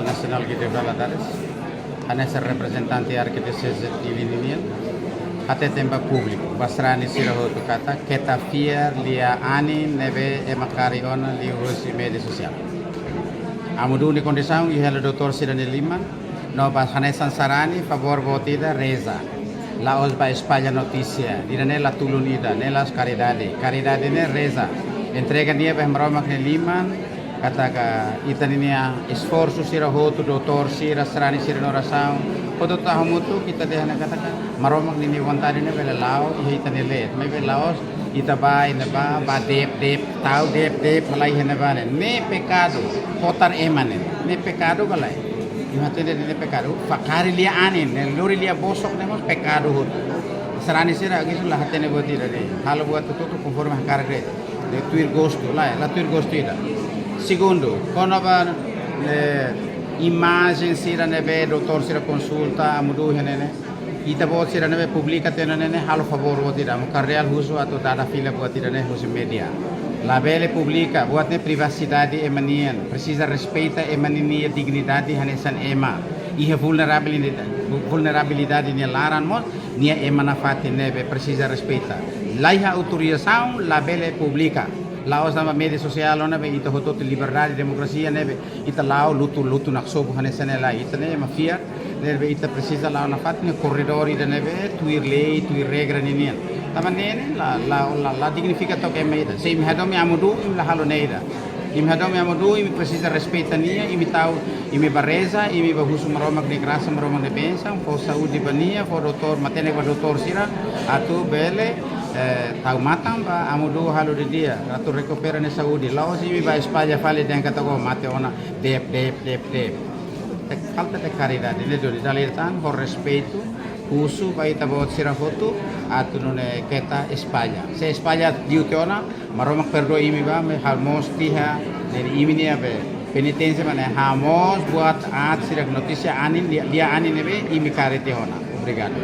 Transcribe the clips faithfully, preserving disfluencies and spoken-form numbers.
Nasionál Guido Valadares, hanesan reprezentante arkidioseze Dili ninian, hateten ba públiku, ba sarani sira hotu katak, keta fiar lia anin ne'ebé ema kari ona liuhusi média sosiál. Amu duni kondisaun, iha hela doutór sira-nia liman, no ba hanesan sarani, favór boot ida reza. La'ós ba espalla notísia, ida-ne'e la tulun ida, ne'e la'ós karidade. Karidade ne'e reza. Entrega nia ba Maromak nia liman, katak ita-nia esforsu sira hotu, doutór sira, sarani sira-nia orasaun, hotu hamutuk ita dehan katak Maromak nia vontade ne'e bele la'o iha ita-nia leet. Maibé la'ós ita ba iha ne'ebá, ba deep, deep, tau deep, deep, halai iha ne'ebá ne'e. Ne'e pekadu, kotar ema ne'e. Ne'e pekadu ka lae? Ita hatene ne'e pekadu. Fakari lia anin, ne'e lori lia bosok ne'e mós pekadu hotu. Sarani sira, agisu la hatene buat ida ne'e. Halo buat hotu-hotu konforme hakarak de'it. Ne'e tuir gostu, lae, la tuir gostu ida. Segundu, kona-ba, eh, imajen sira ne'ebé doutór sira konsulta, amu duni ne'e ne'e. Ita-boot sira ne'ebé publika tiha ona ne'e ne'e, halo favór buat ida. Amu kardeál husu atu dada fila buat ida ne'e husi média. Labele publika, buat ne'e privasidade ema nian. Presiza respeita ema ninia dignidade hanesan ema. Iha vulnerabilidade, vulnerabilidade nia laran mós, nia ema nafatin ne'ebé presiza respeita. Laiha autorizasaun, labele publika. La'ós tanba média sosiál ona be ita hotu-hotu liberdade, demokrasia ne'ebé ita la'o lutu, lutu naksobu hanesan ne'e lae. Ita ne'e ema fiar, ne'ebé ita presiza la'o nafatin iha korredór ida ne'ebé tuir lei, tuir regra ninian. Tanba ne'e ne'e la, la, la, la dignifika took ema ida. Se imi hadomi Amu Du, imi la halo ne'e ida. Imi hadomi Amu Du, imi presiza respeita nia, imi tau, imi ba reza, imi ba husu Maromak nia grasa, Maromak nia bensaun, fó saúde ba nia, fó doutór, matenek ba doutór sira, atu bele, eh, tau matan ba Amu Du halo didi'ak, atu rekupera nia saúde. La'ós imi ba espalla fali dehan katak mate ona, deep, deep, deep, deep. Te falta de karidade, ne'e duni, dala ida tan, ho respeitu, husu ba ita-boot sira hotu, atu nune'e keta espalla. Se espalla liu tiha ona, Maromak perdua imi ba, maibé hamoos tiha, ne'e imi-nia be, peniténsia mak ne'e hamoos buat aat sira notísia anin, lia, lia anin ne'ebé imi kari tiha ona. Obrigadu.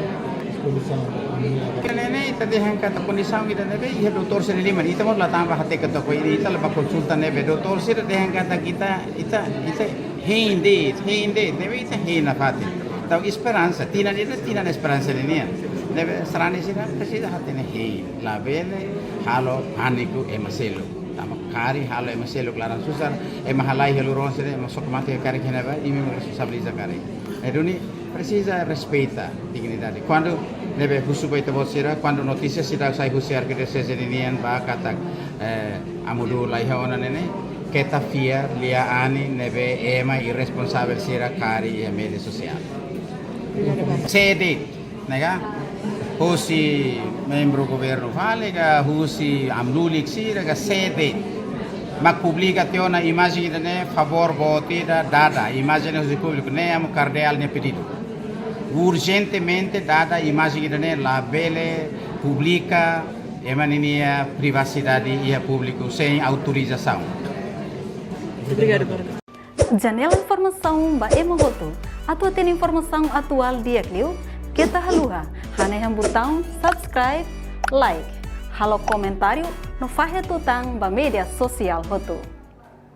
Kondisaun, ami agora. Ne'e ne'e, ita dehan katak kondisaun ida ne'ebé, iha doutór sira liman, ita mós la tama ba hateke took ida, ita la ba konsulta ne'ebé, doutór sira dehan katak ita, ita, ita, hein de'it, hein de'it, ne'ebé ita hein nafatin. Entaun esperansa, tinan ida, tinan esperansa ninian. Ne'ebé sarani sira, presiza hatene hein. Labele halo pániku ema seluk. Tanba kari halo ema seluk laran susar, ema halai helu ron sira, ema sok mate kari kena ba, imi mak responsabiliza kari. Ne'e duni presiza respeita dignidade. Kuandu ne'ebé husu ba ita-boot sira, kuandu notísia sira sai husi arkidioseze ninian ba katak, eh, Amu Du laiha ona ne'e ne'e, keta fiar lia anin ne'ebé ema irresponsavel sira kari iha média sosiál. Sé de'it, ne'e ka? Husi membru governu fali ka, husi amlulik sira ka, sé de'it mak publika tiha ona imajen ida ne'e, favór boot ida dada imajen husi públiku ne'e, Amu Kardeál nia pedidu. Urjentemente dada imajen ida ne'e, labele publika ema ninia privasidade iha públiku sein autorizasaun. Obrigadu, Barca. Janela informasaun ba ema hotu. Atu hatene informasaun atuál di'ak liu, keta haluha hanehan butaun subscribe, like, halo komentáriu no fahe tutan ba média sosiál hotu.